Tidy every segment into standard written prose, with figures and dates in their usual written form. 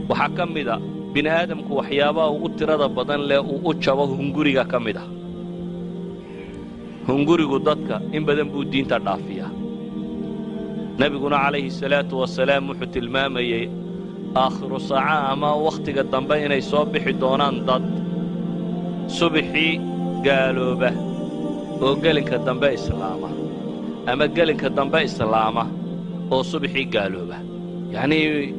Waxaa ka mid a bini aadamku waxyaabaha ugu tirada badan leh uu u jabo hunguriga ka mid ah. Hungurigu dadka in badan buu diinta dhaafiyaa. Nebiguna calayhi salaatu wasalaam wuxuu tilmaamayey aakhiru saaca ama wakhtiga dambe inay soo bixi doonaan dad subixii gaalooba oo gelinka dambe islaama, ama gelinka dambe islaama oo subixii gaalooba. Yacnii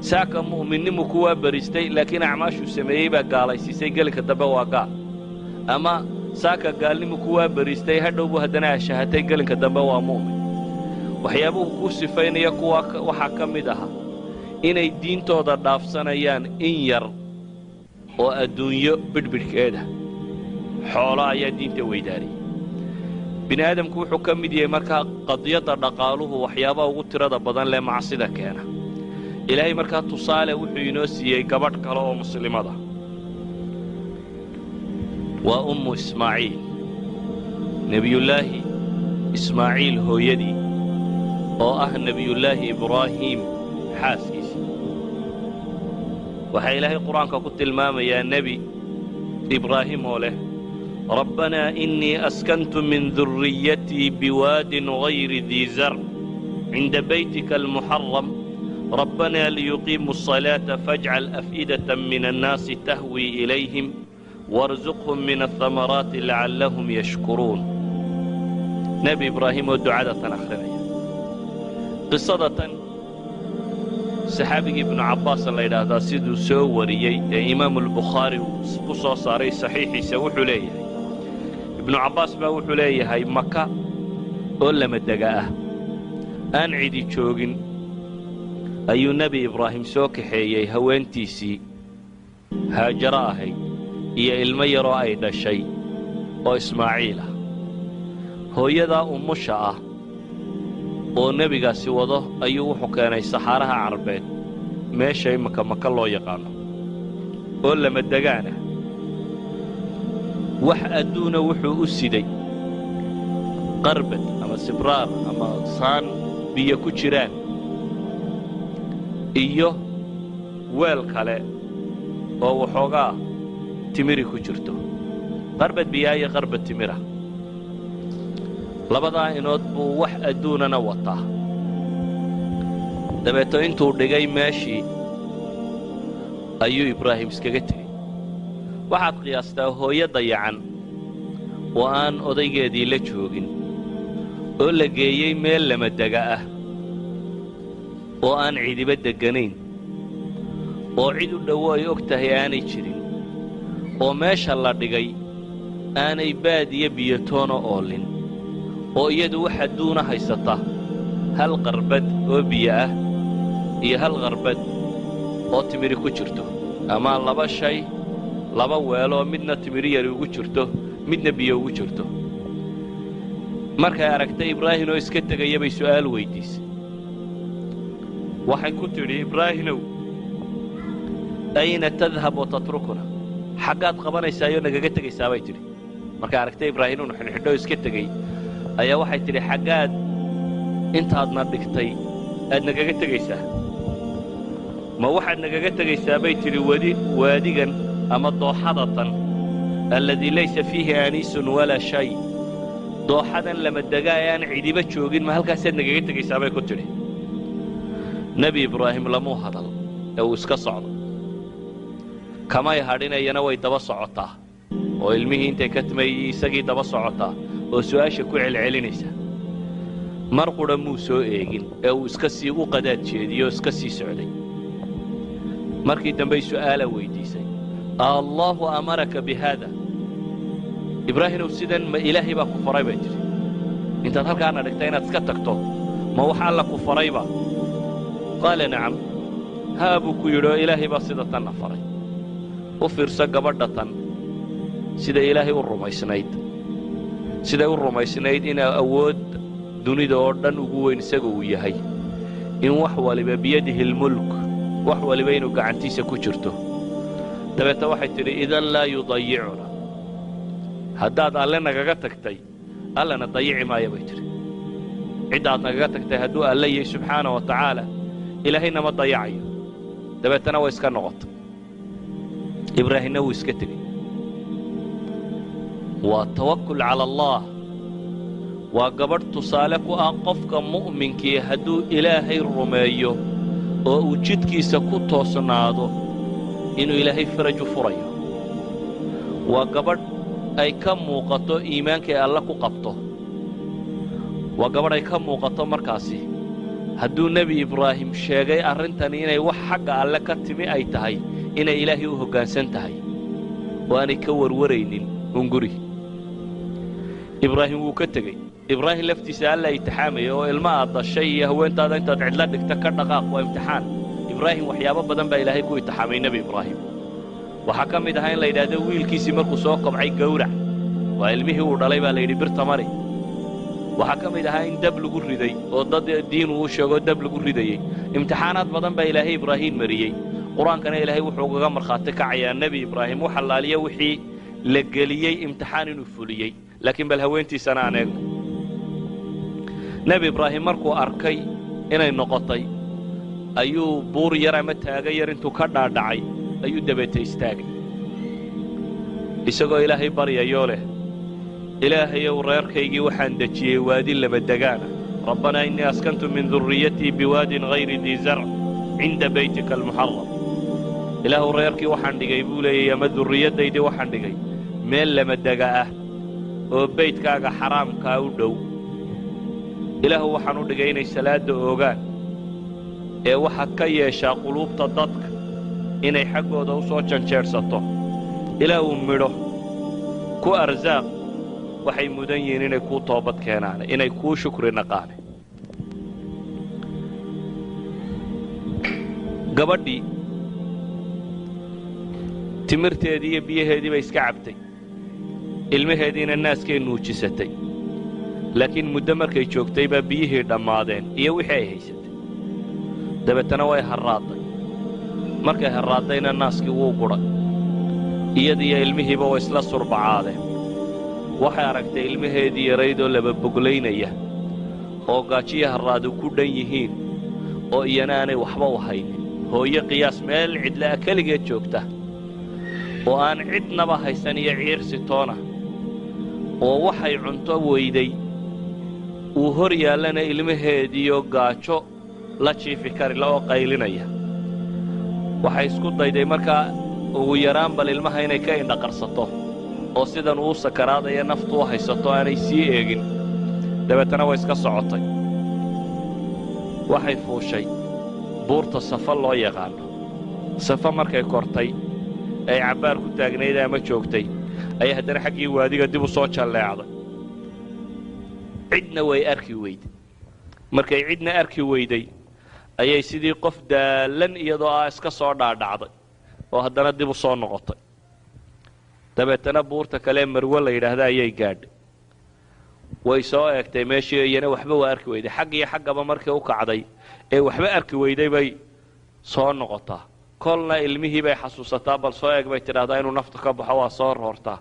saaka mu'minnimu kuwaa baristay, laakiin acmaashuu sameeyey baa gaalaysiisay, gelinka dambe waa gaal. Ama saaka gaalnimu kuwaa baristay, hadhow buu haddana ashahatay, gelinka dambe waa mu'min. Waxyaabuhu ku sifaynaya kuwa waxaa ka mid aha inay diintooda dhaafsanayaan in yar oo adduunyo bidhbidhkeeda xoolo ayaa diinta weydaariyay. Bini aadamku wuxuu ka mid yahay markaa qadiyadda dhaqaaluhu waxyaabaha ugu tirada badan leh macsida keena. Ilaahay markaa tusaale wuxuu inoo siiyey gabadh kale oo muslimada, waa Ummu Ismaaciil, Nebiyullaahi Ismaaciil hooyadii oo ah Nebiyullaahi Ibraahiim xaaskiisii. Waxaa Ilaahay Qur-aanka ku tilmaamayaa Nebi Ibraahim oo leh: "Rabbanaa innii askantu min durriyatii biwaadin gayri dii zarc cinda baytika almuxaram, rabbanaa liyuqiimuu الصalaata fajcal af'idata min annaasi tahwii ilayhim warsuqhum min aلhamaraati lacallahum yashkuruun." Nebi Ibraahim oo ducada tan akhrinaya. Qisada tan saxaabigii Ibnu Cabbaas la yidhaahdaa siduu soo wariyey ee Imaamuulbukhaari uu ku soo saaray saxiixiisa, wuxuu leeyahay, Ibnu Cabbaas baa wuxuu leeyahay, Maka oo lamadega ah, aan cidi joogin, ayuu Nebi Ibraahim soo kaxeeyey haweentiisii Haajaro ahayd iyo ilmo yaroo ay dhashay oo Ismaaciil ah. Hooyadaa umusha ah oo nebigaasi wado ayuu wuxuu keenay saxaaraha Carbeed, meesha imaka Maka loo yaqaano oo lamadegaanah. Wax adduuna wuxuu u siday qarbad ama sibraar ama saan biyo ku jiraan iyo weel kale oo waxoogaa timiri ku jirto. Qarbad biyaa iyo qarbad timira, labadaa inood buu wax adduunana wataa. Dabeeto intuu dhigay meeshii ayuu Ibraahim iskaga tegey. Waxaad qiyaastaa hooyo dayacan oo aan odaygeedii la joogin oo la geeyey meel lamadega ah oo aan cidiba degganayn oo cid u dhowo ay og tahay aanay jirin, oo meesha la dhigay aanay baad iyo biyotoona oolin, oo iyadu wax adduuna haysata hal qarbad oo biyo ah iyo hal qarbad oo timiri ku jirto, ama laba shay, laba weeloo midna timiri yari ugu jirto, midna biyo ugu jirto. Markay aragtay Ibraahim oo iska tegaya bay su'aal weyddiisay. Waxay ku tidhi: "Ibraahinow, ayna tadhab wa tatrukuna? Xaggaad qabanaysaayoo nagaga tegaysaa?" bay tidhi. Markay aragtay Ibraahim inu xidhxidhoo iska tegey ayaa waxay tidhi: "Xaggaad intaadna dhigtay aad nagaga tegaysaa? Ma waxaad nagaga tegaysaa," bay tidhi, "wadi waadigan ama dooxada tan alladii laysa fiihi aniisun walaa shay, dooxadan lama degaa ee aan cidiba joogin, ma halkaasaad nagaga tegaysaa?" bay ku tidhi. Nebi Ibraahim lamuu hadal ee uu iska socdo. Kamay hadhinayana, way daba socotaa oo ilmihii intay ka timay isagii daba socotaa oo su'aasha ku celcelinaysa. Mar qudha muu soo eegin ee uu iska sii u qadaad jeediyo o iska sii socday. Markii dambey su'aala weyddiisay: "Allaahu amaraka bi haada, Ibraahimow? Sidan ma Ilaahay baa ku faray?" bay tidhi. "Intaad halkaana dhigtay inaad iska tagto, ma wax Alla ku farayba?" "Qaala nacam." "Haa," buu ku yidhi, "oo Ilaahay baa sida tanna faray." U fiirso gabadha tan sida Ilaahay u rumaysnayd, siday u rumaysnayd inaa awood dunida oo dhan ugu weyn isaga uu yahay, in wax waliba biyadihi almulk, wax waliba inuu gacantiisa ku jirto. Dabeetna waxay tidhi: "Idan laa yudayicuna. Haddaad Alle nagaga tagtay, Allana dayici maayo," bay tidhi. "Ciddaad nagaga tagtay hadduu Alle yahay subxaana wa tacaala, Ilaahay nama dayacayo." Dabeetana way iska noqotay. Ibraahimna wuu iska tegey. Waa tawakul cala Allah. Waa gabadh tusaale ku ah qofka mu'minkii hadduu Ilaahay rumeeyo oo uu jidkiisa ku toosnaado, inuu Ilaahay faraj u furayo. Waa gabadh ay ka muuqato iimaankay Alle ku qabto. Waa gabadh ay ka muuqato markaasi hadduu Nebi Ibraahim sheegay arrintani inay wax xagga Alle ka timi ay tahay, inay Ilaahay u hoggaansan tahay oo aanay ka warwaraynin hunguri. Ibraahim wuu ka tegey. Ibraahim laftiisa Alla imtixaamaya, oo ilma aad dashay iyo haweentaada intaad cidlo dhigta ka dhaqaaq, waa imtixaan. Ibraahim waxyaabo badan baa Ilaahay ku imtixaamay. Nebi Ibraahim waxaa ka mid ahaa in la yidhaahdo wiilkiisii markuu soo kobcay gowrac. Waa ilmihii uu dhalay baa la yidhi birta mari. Waxaa ka mid ahaa in dab lagu riday oo dad diin uu sheego dab lagu ridayey. Imtixaanaad badan baa Ilaahay Ibraahim mariyey. Qur-aankana Ilaahay wuxuu ugaga markhaati kacayaa Nebi Ibraahim u xallaaliya wixii la geliyey imtixaan inuu fuliyey. Laakiin bal haweentiisana aan eegno. Nebi Ibraahim markuu arkay inay noqotay, ayuu buur yar ama taaga yar intuu ka dhaadhacay ayuu dabeeta istaagay, isagoo Ilaahay baryayoo leh: "Ilaahayow, reerkaygii waxaan dejiyey waadi lama degaana. Rabbanaa innii askantu min durriyatii biwaadin hayri dii zarc cinda beytika almuxaram." Ilaahu, reerkii waxaan dhigay, buu leeyay, ama durriyaddaydii waxaan dhigay meel lama dega ah oo beydkaaga xaraamkaa u dhow. Ilaahu, waxaan u dhigay inay salaadda oogaan, ee waxaad ka yeeshaa quluubta dadka inay xaggooda u soo janjeedhsato. Ilaahu, midho ku arsaaq, waxay mudan yihiin inay kuu toobad keenaane, inay kuu shukri naqaane. Gabadhii timirteedii iyo biyaheedii bay iska cabtay, ilmaheediina naaskay nuujisatay. Laakiin muddo markay joogtay baa biyihii dhammaadeen iyo wixii ay haysatay. Dabeetana way harraadday. Markay harraaddayna naaskii wuu gudhay. Iyadiiyo ilmihiiba way isla surbacaadeen. Waxay aragtay ilmaheedii yaraydoo laba boglaynaya oo gaajiyo harraadu ku dhan yihiin, oo iyana aanay waxba u haynin. Hooyo qiyaas meel cidla'a keligeed joogta oo aan cidnaba haysan iyo ciirsi toona, oo waxay cunto weyday uu hor yaallana ilmaheediiyo gaajo la jiifi karila oo qaylinaya. Waxay isku dayday markaa ugu yaraan bal ilmaha inay ka indhaqarsato, oo sidan uu sakaraadaya naftu u haysato aanay sii eegin. Dabeetana way iska socotay. Waxay fuushay buurta Safa loo yaqaano. Safa markay kortay, ay cabbaar ku taagnayd ama joogtay, ayay haddana xaggii waadiga dib u soo jalleecday. Cidna way arki weyday. Markay cidna arki weyday, ayay sidii qof daallan iyadoo ah iska soo dhaadhacday oo haddana dib u soo noqotay. Dabeetana buurta kale Marwe la yidhaahda ayay gaadhay. Way soo eegtay meeshii, iyana waxba waa arki weyday. Xag iyo xaggaba markii u kacday ee waxba arki weyday bay soo noqotaa. Kolna ilmihii bay xasuusataa, bal soo eeg bay tidhahdaa inuu naftu ka baxo, waa soo roortaa.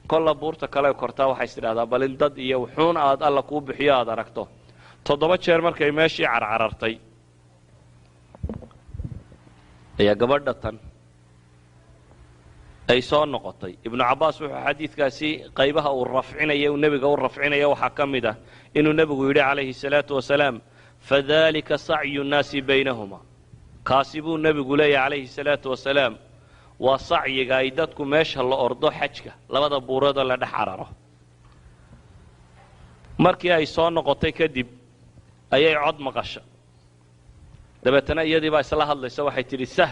Kolla buurta kale kortaa, waxay tidhahdaa bal in dad iyo wuxuun aad Alla kuu bixiyo aad aragto. 7 jeer markay meeshii carcarartay ayaa gabadha tan ay soo noqotay. Ibnu Cabbaas wuxuu xadiidkaasi qaybaha uu rafcinaya, uu nebiga u rafcinaya, waxaa ka mid ah inuu nebigu yidhi calayhi salaatu wasalaam: "Fadalika sacyu nnaasi baynahuma." Kaasi buu nebigu leeyahy calayhi salaatu wasalaam waa sacyiga ay dadku meesha la ordo xajka, labada buuroodoo la dhex cararo. Markii ay soo noqotay kadib ayay cod maqasha. Dabeetana iyadii baa isla hadlaysa. Waxay tidhi: "Sah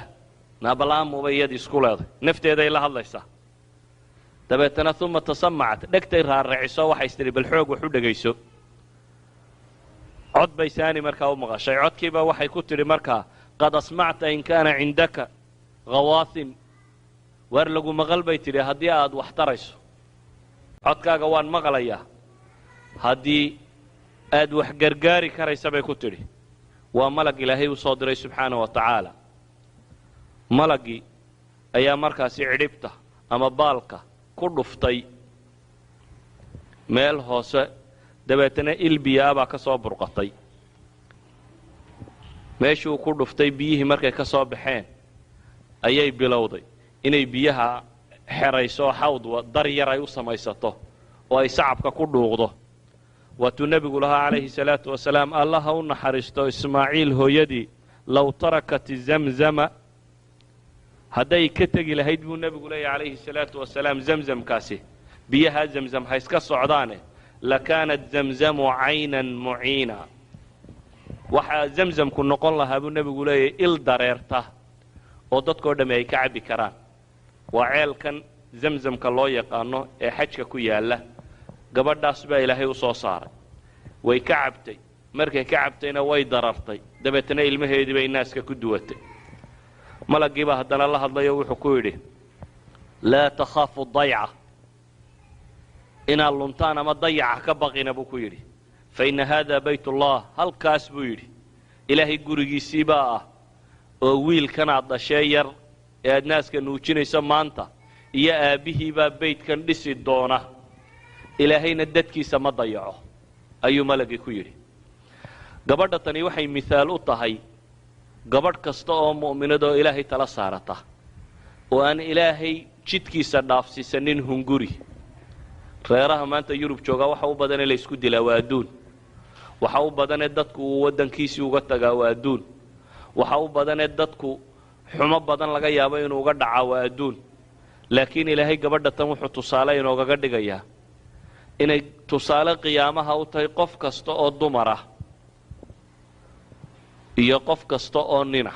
naabala'aamuubay." Iyadii isku leeday, nafteeday la hadlaysaa. Dabeetana uma tasamacat, dhegtay raaraciso. Waxay is tidhi bal xoog wax u dhegayso. Cod bay saani markaa u maqashay. Codkiiba waxay ku tidhi markaa: "Qad asmacta in kaana cindaka khawaasin." Waar lagu maqal, bay tidhi, haddii aad wax tarayso. Codkaaga waan maqlayaa haddii aad wax gargaari karaysa, bay ku tidhi. Waa malag Ilaahay u soo diray subxaana wa tacaala. Malaggii ayaa markaasi cidhibta ama baalka ku dhuftay meel hoose. Dabeetana ilbiyaa baa ka soo burqatay meeshuu ku dhuftay. Biyihii markay ka soo baxeen Ayay bilowday inay biyaha xerayso, xawd dar yar ay u samaysato oo ay sacabka ku dhuuqdo. Waatuu nebigu lahaa calayhi salaatu wasalaam, "Allaha u naxariisto Ismaaciil hooyadii, low tarakat zamzama," hadday ka tegi lahayd buu nebigu leeyahy calayhi salaatu wasalaam, zamzamkaasi, biyaha Zamzam ha iska socdaane, lakaanat zamzamu caynan muciina, waxaa Zamzamku noqon lahaa buu nebigu leeyahy il dareerta oo dadkoo dhammi ay ka cabbi karaan. Waa ceelkan Zamzamka loo yaqaano ee xajka ku yaalla. Gabadhaas baa Ilaahay u soo saaray, way ka cabtay. Markay ka cabtayna way darartay, dabeetna ilmaheedii bay naaska ku duwatay. Malaggii baa haddana la hadlayo, wuxuu ku yidhi, "Laa takhaafu dayca," inaad luntaan ama dayaca ka baqina buu ku yidhi, "fa inna haada baytullah," halkaas buu yidhi Ilaahay gurigiisii baa ah, oo wiilkanaad dhashee yar ee aad naaska nuujinayso maanta iyo aabbihiibaa beydkan dhisi doona, Ilaahayna dadkiisa ma dayaco, ayuu malagii ku yidhi. Gabadha tani waxay mithaal u tahay gabadh kasta oo mu'minadoo Ilaahay tala saarata oo aan Ilaahay jidkiisa dhaafsiisanin hunguri. Reeraha maanta Yurub joogaa waxa u badanee la ysku dilaa waa adduun. Waxa u badanee dadku uu waddankiisii uga tagaa waa adduun. Waxa u badanee dadku xumo badan laga yaabo inuu uga dhacaa waa adduun. Laakiin Ilaahay gabadha tan wuxuu tusaale inoogaga dhigayaa inay tusaale qiyaamaha u tahay qof kasta oo dumar ah iyo qof kasta oo nina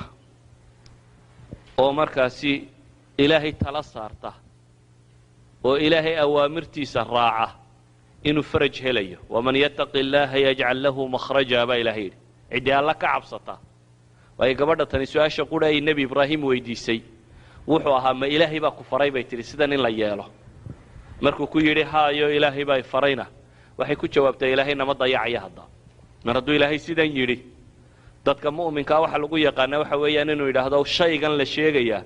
oo markaasi Ilaahay tala saarta oo Ilaahay awaamirtiisa raaca inuu faraj helayo. "Waman yattaqi illaaha yajcal lahu makhraja," baa Ilahay yidhi, ciddii Alla ka cabsata. Waayo gabadha tani su-aasha qura ay Nebi Ibraahim weydiisay wuxuu ahaa, "Ma Ilaahay baa ku faray?" bay tidhi, "sidan in la yeelo?" Markuu ku yidhi, "Haayo, Ilaahay baa farayna," waxay ku jawaabtay, "Ilaahay nama dayacaya hadda mar hadduu Ilaahay sidan yidhi." Dadka mu'minkaa waxaa lagu yaqaanaa waxa weeyaan inuu yidhaahdo, shaygan la sheegayaa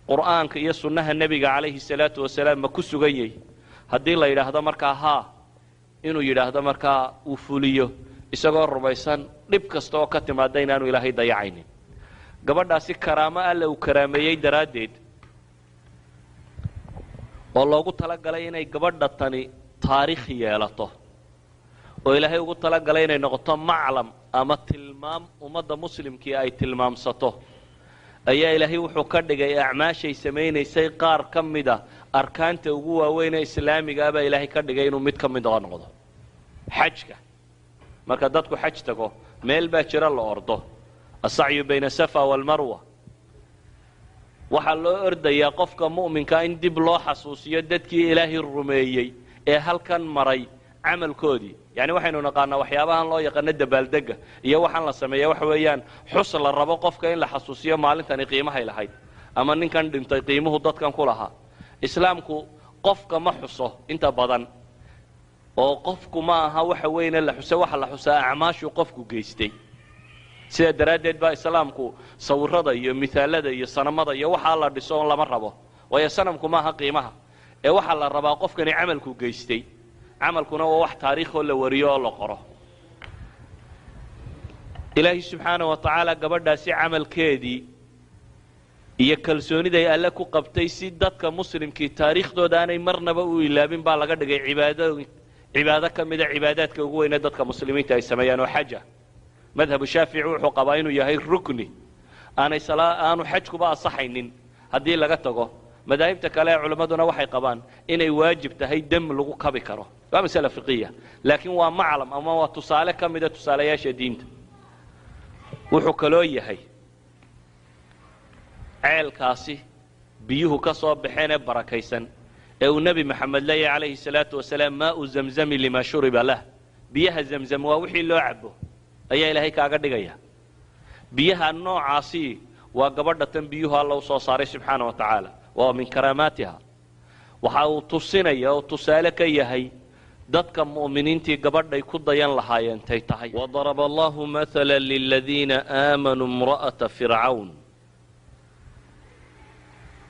Qur'aanka iyo sunnaha Nebiga calayhi salaatu wasalaam ma ku sugan yahy? Haddii la yidhaahdo markaa haa, inuu yidhaahdo markaa uu fuliyo, isagoo rumaysan dhib kasta oo ka timaada inaanu Ilaahay dayacaynin. Gabadhaasi karaamo Alle uu karaameeyey daraaddeed oo loogu talagalay inay gabadha tani taariikh yeelato, oo Ilaahay ugu talagalay inay noqoto maclam ama tilmaam ummadda muslimkii ay tilmaamsato, ayaa Ilaahay wuxuu ka dhigay acmaashay samaynaysay qaar ka mida arkaanta ugu waaweyn ee islaamiga ah baa Ilaahay ka dhigay inuu mid ka mid oo noqdo xajka. Marka dadku xaj tago, meel baa jira la ordo, asacyu bayna safa walmarwa. Waxaa loo ordayaa qofka mu'minkaa in dib loo xasuusiyo dadkii Ilaahay rumeeyey ee halkan maray camalkoodii. Yacni waxaynu naqaanaa waxyaabahan loo yaqaano dabaaldega iyo waxaan la sameeya waxa weeyaan xus la rabo qofka in la xasuusiyo maalintani qiimahay lahayd ama ninkan dhintay qiimuhu dadkan ku lahaa. Islaamku qofka ma xuso inta badan, oo qofku ma aha waxa weyne la xuse. Waxa la xusaa acmaashuu qofku geystay. Sidaa daraaddeed baa islaamku sawirada iyo mithaalada iyo sanamada iyo waxaa la dhiso on lama rabo, waayo sanamku maaha qiimaha ee waxaa la rabaa qofkani camalku geystay. Camalkuna waa wax taariikhoo la wariyo oo la qoro. Ilaahay subxaana wa tacaala gabadhaasi camalkeedii iyo kalsooniday Alle ku qabtay, si dadka muslimkii taariikhdooda aanay marnaba u ilaabin, baa laga dhigay cibaado, cibaado ka mida cibaadaadka ugu weyne dadka muslimiinta ay sameeyaan oo xaja. Madhabu Shaafici wuxuu qabaa inuu yahay rukni aanay aanu xajkuba asaxaynin haddii laga tago. Madaahibta kale ee culimmaduna waxay qabaan inay waajib tahay, dem lagu kabi karo. Waa masale fiqiya, laakiin waa maclam ama waa tusaale ka mida tusaalayaasha diinta. Wuxuu kaloo yahay ceelkaasi biyuhu ka soo baxeen ee barakaysan ee uu Nebi Maxamed leeyahy calayhi salaatu wasalaam, "Maau zamzami lima shuriba lah," biyaha Zamzam waa wixii loo cabo ayaa Ilaahay kaaga dhigaya. Biyaha noocaasi waa gabadha tan biyuhu Alla u soo saaray subxaana wa tacaala, waa min karaamaatiha. Waxa uu tusinaya oo tusaale ka yahay dadka mu'miniintii gabadhay ku dayan lahaayeen tay tahay. Wadaraba allahu maala liladiina aamanuu imra'ata fircawn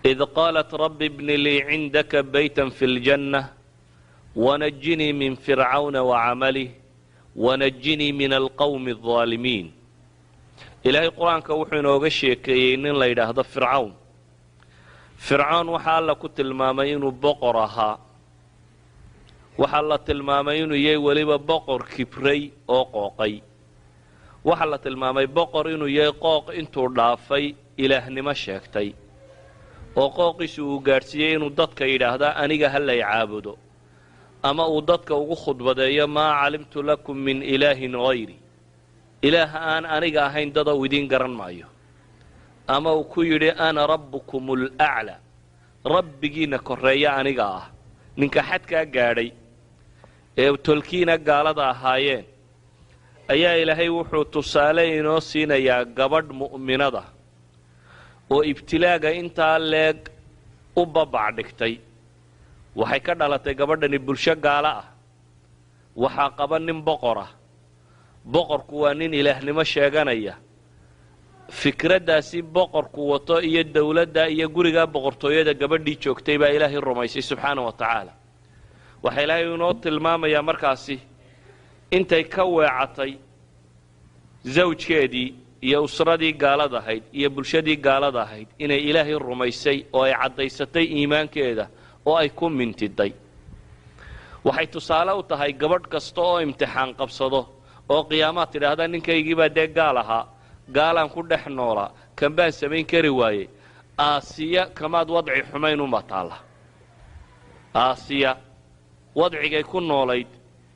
id qaalat rabbi ibni lii cindaka bayta fi ljanna wanajinii min fircawna wacamalih wanajinii min alqowmi aldaalimiin. Ilaahay Qur-aanka wuxuu inooga sheekeeyey nin la yidhaahdo Fircawn. Fircoon waxaa Alla ku tilmaamay inuu boqor ahaa. Waxaa la tilmaamay inuu yahay weliba boqor kibray oo qooqay. Waxaa la tilmaamay boqor inuu yahay qooq intuu dhaafay ilaahnimo sheegtay, oo qooqiisu uu gaadhsiiyey inuu dadka yidhaahdaa aniga ha lay caabudo, ama uu dadka ugu khudbadeeyo maa calimtu lakum min ilaahin hayri, ilaah aan aniga ahayn dada uu idiin garan maayo, ama uu ku yidhi ana rabbukum alaclaa, rabbigiinna korreeya aniga ah. Ninka xadkaa gaadhay ee tolkiina gaalada ahaayeen ayaa Ilaahay wuxuu tusaale inoo siinayaa gabadh mu'minada oo ibtilaaga intaa leeg u babac dhigtay. Waxay ka dhalatay gabadhani bulsho gaalo ah. Waxaa qaba nin boqor ah. Boqorku waa nin ilaahnimo sheeganaya. Fikraddaasi boqorku wato iyo dowladda iyo gurigaa boqortooyada gabadhii joogtay baa Ilaahay rumaysay subxaana wa tacaala. Waxaa Ilaahay inoo tilmaamayaa markaasi intay ka weecatay zawjkeedii iyo usradii gaalada ahayd iyo bulshadii gaalada ahayd inay Ilaahay rumaysay oo ay caddaysatay iimaankeeda oo ay ku mintiday. Waxay tusaale u tahay gabadh kasta oo imtixaan qabsado oo qiyaamaad tidhaahda ninkaygiibaa dee gaal ahaa, gaalaan ku dhex noolaa, kan baan samayn kari waayey. Aasiya kamaad wadci xumayn uma taalla. Aasiya wadcigay ku noolayd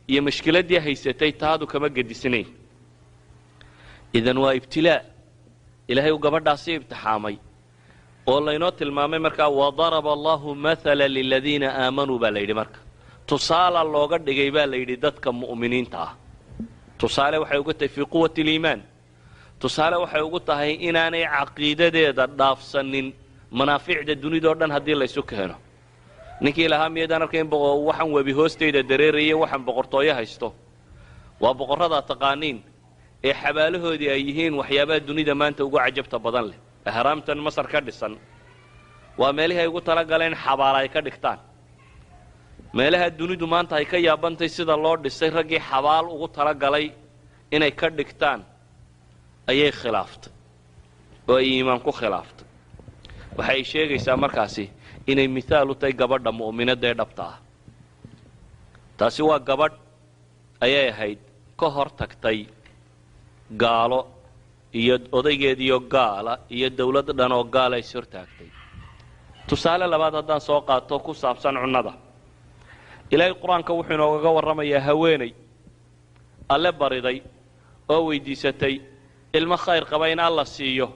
iyo mashkiladdii haysatay taadu kama gedisnayn. Idan waa ibtilaa Ilaahay uu gabadhaasi ibtixaamay oo laynoo tilmaamay. Markaa wadaraba Allahu mathala liladiina aamanuu baa la yidhi. Marka tusaala looga dhigay baa la yidhi dadka mu'miniinta ah. Tusaale waxay ugu tahay fii quwati aliimaan, tusaale waxay ugu tahay inaanay caqiidadeeda dhaafsanin manaaficda dunidao dhan haddii laysu keeno. Ninkii lahaa miyaydaan arkayn waxaan webi hoostayda dareeraya, waxaan boqortooyo haysto, waa boqorradaa taqaaniin ee xabaalahoodii ay yihiin waxyaabaha dunida maanta ugu cajabta badan leh. Ahraamtan Masar ka dhisan waa meelihii ay ugu talagaleen xabaala ay ka dhigtaan. Meelaha dunidu maanta ay ka yaabantay sida loo dhisay, raggii xabaal ugu talagalay inay ka dhigtaan ayay khilaaftay oo ay iimaan ku khilaaftay. Waxay sheegaysaa markaasi inay mithaal u tahay gabadha mu'minadda ee dhabta ah. Taasi waa gabadh ayay ahayd ka hor tagtay gaalo iyo odaygeediyo gaala iyo dawlad dhan oo gaala is hortaagtay. Tusaale labaad haddaan soo qaato ku saabsan cunnada, Ilaahay Qur-aanka wuxuu inoogaga warramayaa haweeney Alle bariday oo weydiisatay ilmo khayr qaba in Alla siiyo,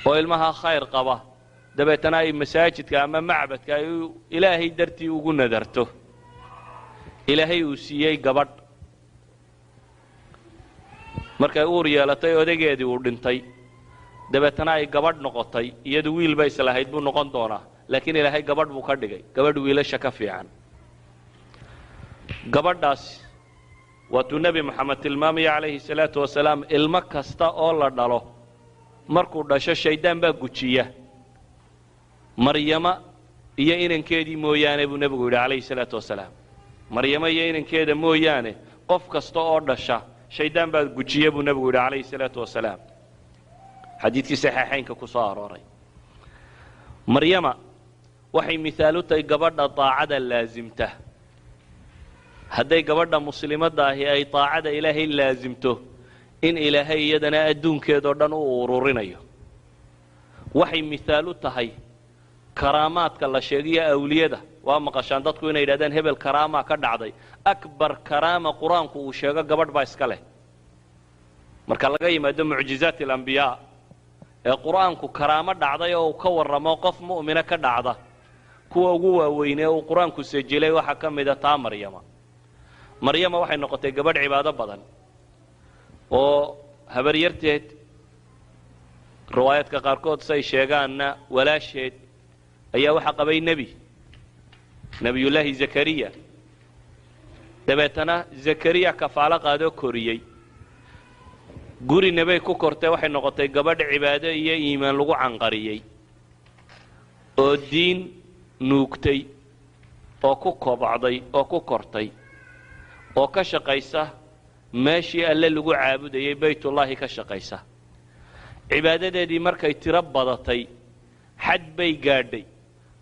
oo ilmaha khayr qaba dabeetana ay masaajidka ama macbadka ay Ilaahay dartii ugu nadarto. Ilaahay uu siiyey gabadh. Markay uur yeelatay odaygeedii uu dhintay, dabeetana ay gabadh noqotay. Iyadu wiil bay islahayd buu noqon doonaa, laakiin Ilaahay gabadh buu ka dhigay, gabadh wiilasha ka fiican. Gabadhaasi waatuu Nebi Moxamed tilmaamaya calayhi salaatu wasalaam, ilmo kasta oo la dhalo markuu dhasho shaydaan baa gujiya, Maryama iyo inankeedii mooyaane buu nebigu yidhi calayhi salaatu wasalaam. Maryamo iyo inankeeda mooyaane qof kasta oo dhasha shaydaan baa gujiya buu nebigu yidhi calayhi salaatu wasalaam, xadiidkii saxiixaynka ku soo arooray. Maryama waxay mithaal u tahay gabadha daacada laasimta. Hadday gabadha muslimadda ahi ay daacada Ilaahay laasimto, in Ilaahay iyadana adduunkeedoo dhan u ururinayo. Waxay mithaal u tahay karaamaadka la sheegayo awliyada. Waa maqashaan dadku inay yidhahdaan hebel karaamaa ka dhacday. Akbar karaama Qur-aanku uu sheego gabadh baa iska leh. Marka laga yimaado mucjizaat alambiyaa ee Qur-aanku karaamo dhacday oo uu ka warramo qof mu'mina ka dhacda, kuwa ugu waaweynee uu Qur-aanku sajilay waxaa ka mida taa Maryama. Maryama waxay noqotay gabadh cibaado badan oo habaryarteed, riwaayaadka qaarkood say sheegaanna walaasheed, ayaa waxaa qabay nebi, Nebiyullaahi Zakariya. Dabeetana Zakariya kafaalo qaadoo koriyey, guri nebay ku kortay. Waxay noqotay gabadh cibaado iyo iimaan lagu canqariyey oo diin nuugtay oo ku kobocday oo ku kortay oo ka shaqaysa meeshii Alle lagu caabudayay, Baytullaahi ka shaqaysa. Cibaadadeedii markay tiro badatay, Xad bay gaadhay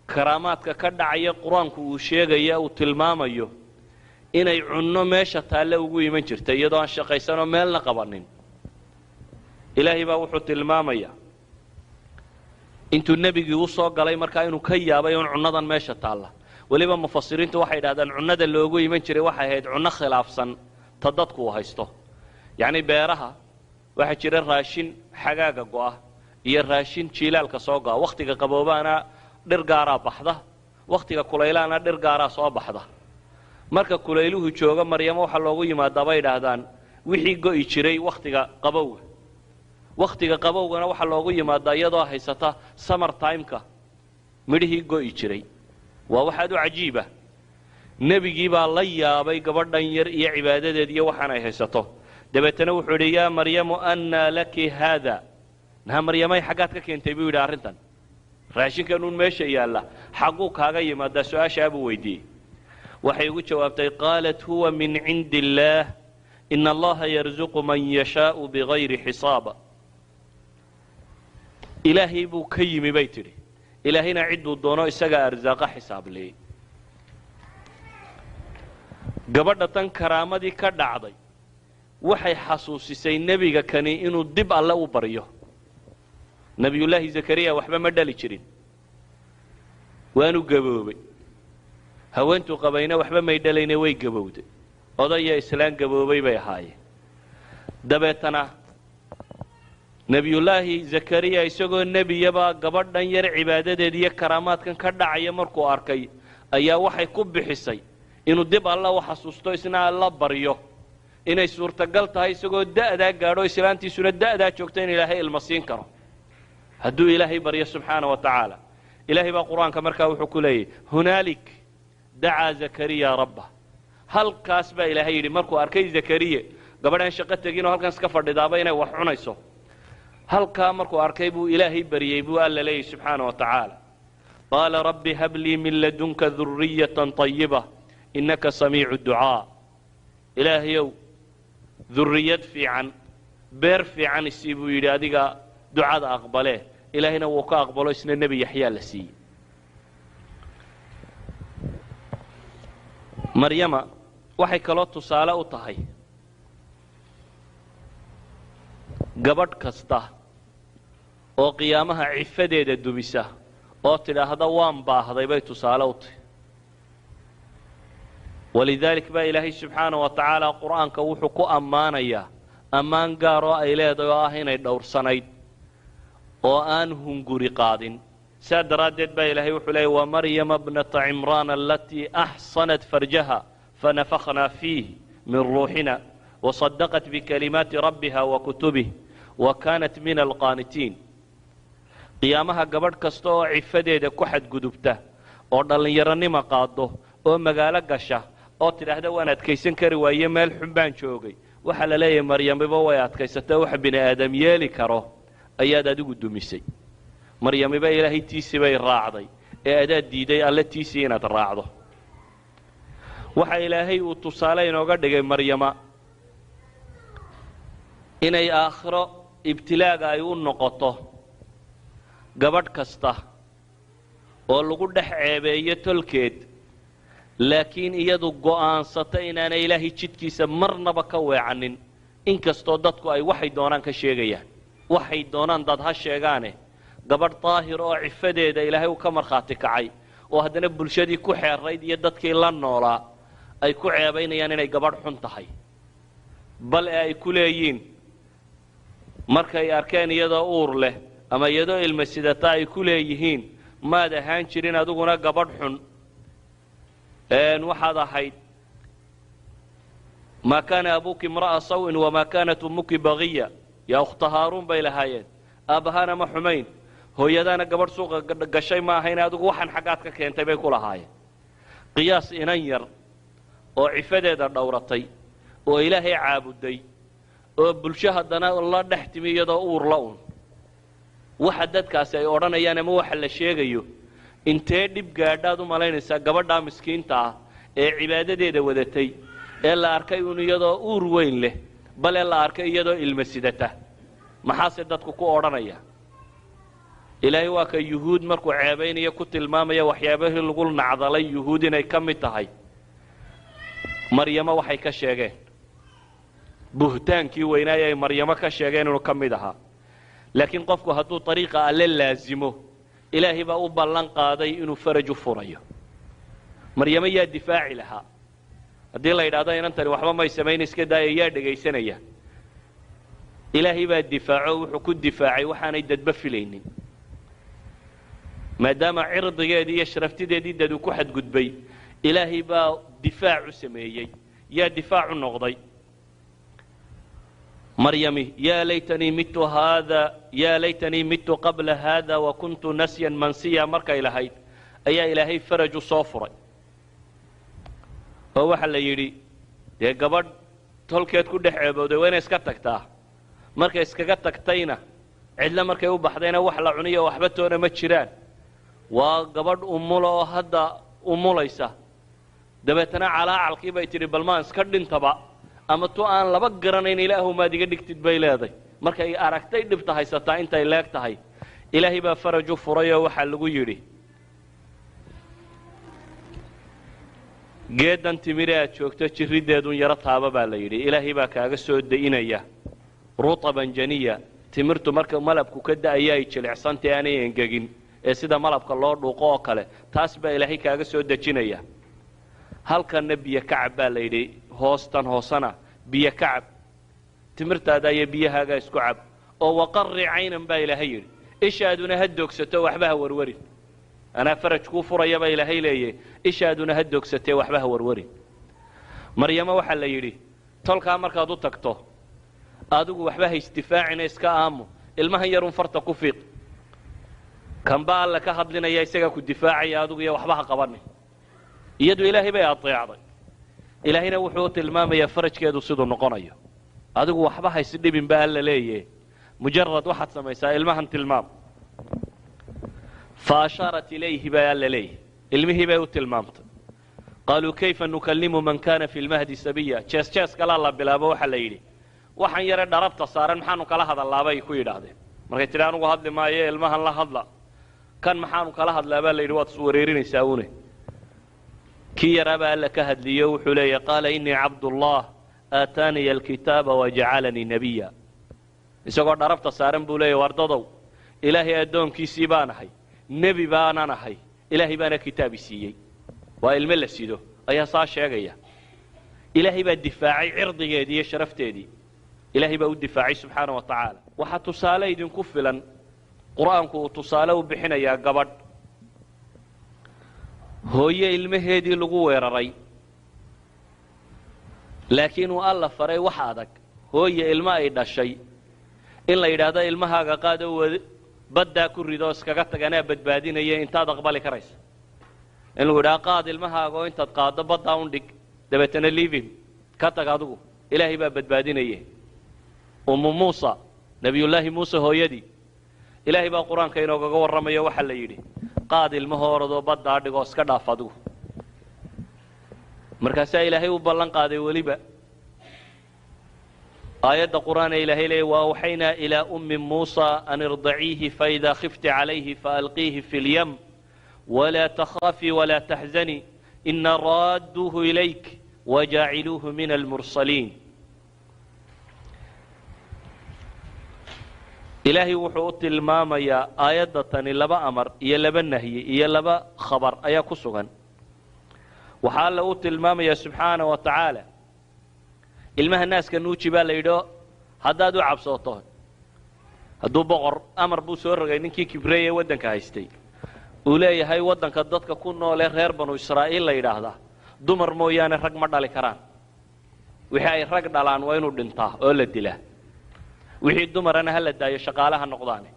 karaamaadka ka dhacaya Qur-aanku uu sheegaya, uu tilmaamayo inay cunno meesha taalle ugu iman jirtay iyadoo aan shaqaysanoo meelna qabanin. Ilaahay baa wuxuu tilmaamayaa intuu nebigii u soo galay markaa inuu ka yaabay un cunnadan meesha taalla. Weliba mufasiriintu waxay idhahdaan cunnada loogu iman jiray waxay ahayd cunno khilaafsan ta dadku uu haysto. Yacni beeraha waxaa jira raashin xagaaga go'a iyo raashin jiilaalka soo go'a. Wakhtiga qaboobaana dhir gaaraa baxda, wakhtiga kulaylaana dhir gaaraa soo baxda. Marka kulayluhu joogo, Maryamo waxaa loogu yimaadaa, bay idhaahdaan, wixii go'i jiray wakhtiga qabowga. Wakhtiga qabowgana waxaa loogu yimaadaa iyadoo haysata summer timeka midhihii go'i jiray. Waa waxaad u cajiiba. Nebigii baa la yaabay gabadhan yar iyo cibaadadeed iyo waxaan ay haysato. Dabeetana wuxuu yidhi: "Yaa Maryamu, annaa laki haada?" Naha Maryamay, xaggaad ka keentay, buu yidhi, arrintan? Raashinkan uun meesha yaalla xagguu kaaga yimaadaa? Su-aashaa buu weydiiyey. Waxay ugu jawaabtay: "Qaalat huwa min cindi illaah, ina Allaha yarzuqu man yashaau bigayri xisaaba." Ilaahay buu ka yimi, bay tidhi. Ilaahayna cidduu doono isagaa arsaaqa xisaableeyey. Gabadha tan karaamadii ka dhacday waxay xasuusisay nebiga kani inuu dib Alle u baryo. Nebiyullaahi Zakariya waxba ma dhali jirin, waanu gaboobay. Haweentuu qabayna waxba may dhalayne, way gabowday. Odaya islaan gaboobay bay ahaayeen. Dabeetana Nebiyullaahi Zakariya isagoo nebiyaba gabadhan yar cibaadadeed iyo karaamaadkan ka dhacaya markuu arkay ayaa waxay ku bixisay inuu dib Alla u xasuusto, isna Alla baryo inay suurtagal tahay isagoo da'daa gaadho, islaantiisuna da'daa joogto, in Ilaahay ilma siin karo hadduu Ilaahay baryo subxaana wa tacaala. Ilaahay baa Qur-aanka markaa wuxuu ku leeyahy: "Hunaalik dacaa Zakariya rabbah." Halkaas baa Ilaahay yidhi, markuu arkay Zakariya gabadhaan shaqo teginoo halkan iska fadhidaaba inay wax cunayso, halkaa markuu arkay buu Ilaahay baryey, buu Alla leeyahy subxaana wa tacaala. "Qaala rabbi hab lii min ladunka duriyatan طayiba innaka samiicu ducaa." Ilaahayow, durriyad fiican, beer fiican isii, buu yidhi, adiga ducada aqbalee. Ilaahayna wuu ka aqbalo, isna Nebi Yaxyaa la siiyey. Maryama waxay kaloo tusaale u tahay gabadh kasta oo qiyaamaha cifadeeda dumisa oo tidhaahda "waan baahday" bay tusaale u tahay. Walidaalik baa Ilaahay subxaana wa tacaala Qur-aanka wuxuu ku ammaanayaa ammaan gaar oo ay leedahay, oo ah inay dhowrsanayd oo aan hunguri qaadin. Saa daraaddeed baa Ilaahay wuxuu leeyay: "Wamaryama bnata Cimraan alatii axsanat farjaha fanafakhnaa fiih min ruuxina wasadaqat bikalimaati rabbiha wa kutubih wa kaanat min alqaanitiin." Qiyaamaha gabadh kasta oo cifadeeda ku xadgudubta oo dhallinyaronima qaado oo magaalo gasha oo tidhaahda "waan adkaysan kari waaye, meel xun baan joogay", waxaa la leeyahay: Maryamiba way adkaysatay, waxa bini aadam yeeli karo ayaad adigu dumisay. Maryamiba Ilaahay tiisii bay raacday ee adaad diiday Alle tiisii inaad raacdo. Waxa Ilaahay uu tusaale inooga dhigay Maryama inay aakhiro ibtilaaga ay u noqoto gabadh kasta oo lagu dhex ceebeeyo tolkeed, laakiin iyadu go'aansata inaanay Ilaahay jidkiisa marnaba ka weecanin, inkastoo dadku ay waxay doonaan ka sheegayaan. Waxay doonaan dad ha sheegaane, gabadh daahir oo cifadeeda Ilaahay uu ka markhaati kacay oo haddana bulshadii ku xeerayd iyo dadkii la noolaa ay ku ceebaynayaan inay gabadh xun tahay, bal ee ay ku leeyiin markay arkeen iyadoo uur leh ama iyadoo ilma sidata, ay ku leeyihiin: "Maad ahaan jirin adiguna gabadh xun, waxaad ahayd maa kaana abuuki imra'a sawin wamaa kaanat ummuki bagiya, yaa ukhta Haaruun," bay lahaayeen. "Aabbahaana ma xumayn, hooyadaana gabadh suuqa gashay ma ahayn, adigu waxaan xaggaad ka keentay?" bay ku lahaayeen. Qiyaas inan yar oo cifadeeda dhowratay oo Ilaahay caabuday oo bulsho haddana la dhex timi iyadoo uur la un, waxa dadkaasi ay odhanayaan ama waxa la sheegayo intee dhib gaadhaad u malaynaysaa gabadhaa miskiinta ah ee cibaadadeeda wadatay ee la arkay un iyadoo uur weyn leh, bale la arkay iyadoo ilma sidata? Maxaase dadku ku odhanaya? Ilaahay waa ka Yuhuud markuu ceebaynayo ku tilmaamaya waxyaabahii lagu nacdalay Yuhuud inay ka mid tahay Maryamo waxay ka sheegeen, buhtaankii weynaay ay Maryamo ka sheegeen inuu ka mid ahaa. Laakiin qofku hadduu ariiqa Alle laasimo, Ilaahay baa u ballan qaaday inuu faraj u furayo. Maryamo yaa difaaci lahaa haddii la yidhahdo inantani waxba may samayn, iska daaya? Yaa dhegaysanaya? Ilaahay baa difaaco. Wuxuu ku difaacay waxaanay dadba filaynin, maadaama cirdigeedii iyo sharaftideedii dad uu ku xadgudbay. Ilaahay baa difaac u sameeyey. Yaa difaac u noqday Maryami? "Yaa laytanii mittu haada, yaa laytanii mittu qabla haada wa kuntu nasyan mansiya" markay lahayd ayaa Ilaahay faraj u soo furay, oo waxaa la yidhi dee gabadh tolkeed ku dhex ceebooday waa inay iska tagtaa. Markay iskaga tagtayna, cidlo markay u baxdayna, wax la cuniyo waxba toona ma jiraan. Waa gabadh umula oo hadda umulaysa. Dabeetana calaacalkii bay tidhi, "Bal maan iska dhintaba ama tu aan laba garanayn Ilaahu maad iga dhigtid," bay leeday. Markay aragtay dhibta haysataa intay leeg tahay, Ilaahay baa faraj u furay, oo waxaa lagu yidhi, "Geedan timire aad joogto jirriddeedun yaro taaba," baa la yidhi. "Ilaahay baa kaaga soo da'inaya rutaban janiya." Timirtu marka malabku ka da'aya ay jilicsantay, aanay engegin, ee sida malabka loo dhuuqo oo kale, taas baa Ilaahay kaaga soo dejinaya. "Halkanna biyo kacab," baa la yidhi. "Hoostan hoosana biyo kacab, timirtaada iyo biyahaagaa isku cab, oo waqarri caynan," baa Ilaahay yidhi, "ishaaduna ha doogsato, waxba ha warwarin. Anaa faraj kuu furaya," baa Ilaahay leeyay. "Ishaaduna ha doogsatee, waxba ha warwarin." Maryamo waxaa la yidhi, "Tolkaa markaad u tagto, adigu waxba ha isdifaacina, iska aamu, ilmahan yarun farta ku fiiq. Kanba Alle ka hadlinaya, isagaa ku difaacaya, adigu iyo waxba ha qabanin." Iyadu Ilaahay bay adeecday. Ilaahayna wuxuu tilmaamayaa farajkeedu siduu noqonayo. "Adigu waxba ha isdhibin," ba Alla leeye. "Mujarad waxaad samaysaa ilmahan tilmaam." Fa ashaarat ilayhi, baa Alla leeyahy. Ilmihii bay u tilmaamtay. Qaaluu kayfa nukalimu man kana fi lmahdi sabiya. Jees jees kalaa la bilaabo. Waxaa la yidhi, "Waxaan yare dharabta saaran maxaanu kala hadalaabay?" ku yidhaahdeen. Markay tidhi, "Anugu hadli maayo, ilmahan la hadla," "Kan maxaanu kala hadlaa?" baa la yidhi. "Waad iswareerinaysaa une." Kii yaraabaa Alla ka hadliyo. Wuxuu leeyahy, qaala inii cabdullah aataaniya alkitaaba wajacalanii nebiya. Isagoo dharabta saaran buu leeyahy, "Wardadow, Ilaahay addoonkiisii baan ahay, nebi baanan ahay, Ilaahay baana kitaabi siiyey." Waa ilmo la sido ayaa saa sheegaya. Ilaahay baa difaacay cirdigeedii iyo sharafteedii. Ilaahay baa u difaacay subxaana wa tacaala. Waxaa tusaale idinku filan, Qur-aanku uu tusaale u bixinayaa, gabadh hooye ilmaheedii lagu weeraray, laakiin uu Alla faray wax adag. Hooye ilmo ay dhashay in la yidhaahdo, "Ilmahaaga qaado, baddaa ku rido, iskaga tag, anaa badbaadinaya," intaad aqbali karaysa in lagu yidhaha, "Qaad ilmahaaga oo intaad qaaddo baddaa un dhig, dabeetana leave him, ka tag adigu, Ilaahay baa badbaadinaye"? Ummu Muusa, Nebiyullaahi Muuse hooyadii, Ilaahay baa Qur-aanka inoogaga warramayo. Waxaa la yidhi, "Qaad ilmaho, oradoo baddaa dhigoo iska dhaaf adigu." Markaasaa Ilaahay u ballan qaaday. Weliba aayadda Qur'aan ee Ilahay leeyay, waawxaynaa ilaa ummi Muusa an irdaciihi faidaa khifti calayhi faalqiihi fi lyam walaa takhaafii walaa taxzanii ina raadduuhu ilayk wajaaciluuhu min almursaliin. Ilaahay wuxuu u tilmaamayaa aayadda tani laba amar iyo laba nahyi iyo laba khabar ayaa ku sugan. Waxaa Alla u tilmaamayaa subxaana wa tacaala, ilmaha naaska nuuji baa la yidhi haddaad u cabsooto. Hadduu boqor amar buu soo rogay, ninkii kibreeye waddanka haystay, uu leeyahay waddanka dadka ku noolee reer Banu Israa'iil la yidhaahdaa dumar mooyaane rag ma dhali karaan. Wixii ay rag dhalaan waa inuu dhintaa oo la dilaa, wixii dumarana ha la daayo, shaqaalaha noqdaane.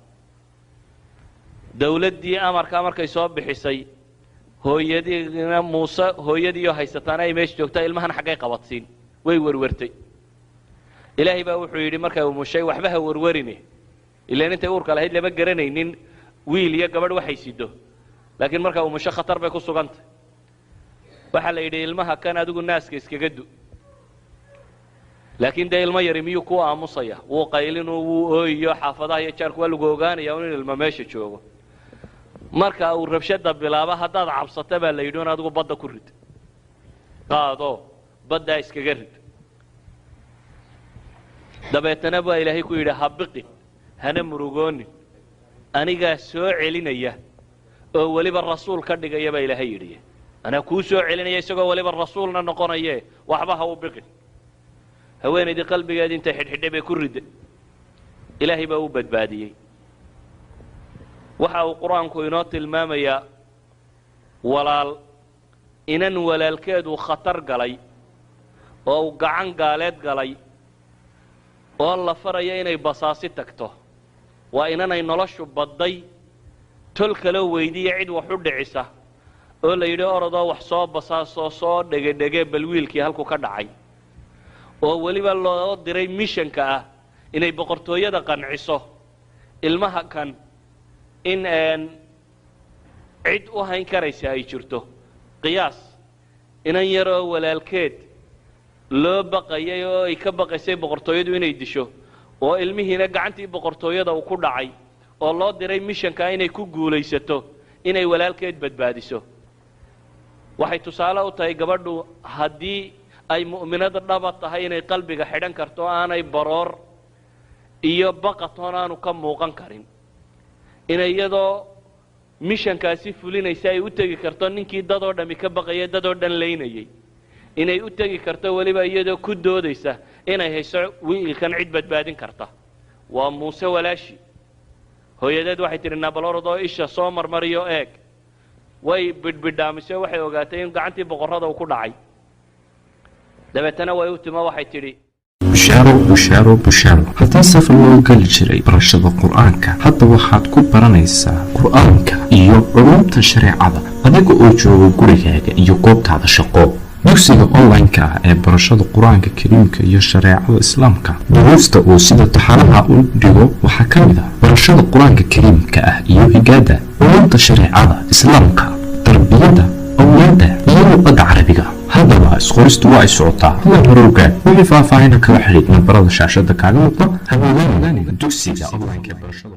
Dawladdii amarkaa markay soo bixisay, hooyadiina Muuse hooyadiioo haysataana ay meesha joogtaa, ilmahan xaggay qabadsiin? Way werwertay. Ilaahay baa wuxuu yidhi markay umushay, "Waxba ha werwerine." Ilaan intay uurka lahayd lama garanaynin wiil iyo gabadh waxay sido, laakiin markaa umusho khatar bay ku sugantay. Waxaa la yidhi, "Ilmaha kan adigu naaska iskaga du." Laakiin dee ilmo yari miyuu ku aamusaya? Wuu qaylinu, wuu ooyiyo, xaafadaha iyo jaarku waa lagu ogaanaya in ilmo meesha joogo. Marka uu rabshadda bilaabo, haddaad cabsata, baa la yidhi, in adigu badda ku rid, qaado, baddaa iskaga rid. Dabeetana baa Ilaahay ku yidhi, "Ha biqin, hana murugoonin, anigaa soo celinaya oo weliba rasuul ka dhigaya," baa Ilaahay yidhi. "Anaa kuu soo celinaya isagoo weliba rasuulna noqonaye, waxba ha u biqin." Haweenaydii qalbigeedii intay xidhxidhay bay ku ridday, Ilaahay baa u badbaadiyey. Waxa uu Qur-aanku inoo tilmaamayaa walaal inan walaalkeedu khatar galay oo uu gacan gaaleed galay oo la faraya inay basaasi tagto. Waa inanay noloshu badday, tol kaloo weydiiya, cid wax u dhicisa, oo la yidhi, "Orodoo wax soo basaasoo soo dhegedhege bal wiilkii halku ka dhacay," oo weliba loo diray missionka ah inay boqortooyada qanciso ilmaha kan in cid u hayn karaysa ay jirto. Qiyaas inan yaroo walaalkeed loo baqayay oo ay ka baqaysay boqortooyadu inay disho, oo ilmihiina gacantii boqortooyada uu ku dhacay, oo loo diray missionka inay ku guulaysato inay walaalkeed badbaadiso. Waxay tusaale u tahay gabadhu haddii ay mu'minada dhaba tahay inay qalbiga xidhan karto, aanay baroor iyo baqatoon aanu ka muuqan karin, inay iyadoo missionkaasi fulinaysa ay u tegi karto ninkii dadoo dhammi ka baqaya, dadoo dhan laynayay, inay u tegi karto weliba iyadoo ku doodaysa inay hayso wiilkan cid badbaadin karta. Waa Muuse walaashi. Hooyadeed waxay tidhi, "Nabalorodoo isha soo marmariyo eeg." Way bidhbidhaamisay, waxay ogaatay in gacantii boqorrada uu ku dhacay. Dabeetana way u timo, waxay tidhi: Bushaaro, bushaaro, bushaaro! Haddii safar loo geli jiray barashada Qur-aanka, hadda waxaad ku baranaysaa Qur-aanka iyo culumta shareecada adiga oo jooga gurigaaga iyo goobtaada shaqo. Dugsiga online-ka ah ee barashada Qur-aanka Kariimka iyo shareecada Islaamka, duruusta uu sida taxanaha u dhigo waxaa ka mid ah barashada Qur-aanka Kariimka ah iyo higaada, culumta shareecada Islaamka, tarbiyada awlaadda iyo luqadda Carabiga. Haddaba isqoristu waa ay socotaa, hadan horowgaad. Wixii faahfaahina kala xidhiid nambarada shaashada kaaga muuqda. Hamoodaan dugsiga online-ka ee barashada.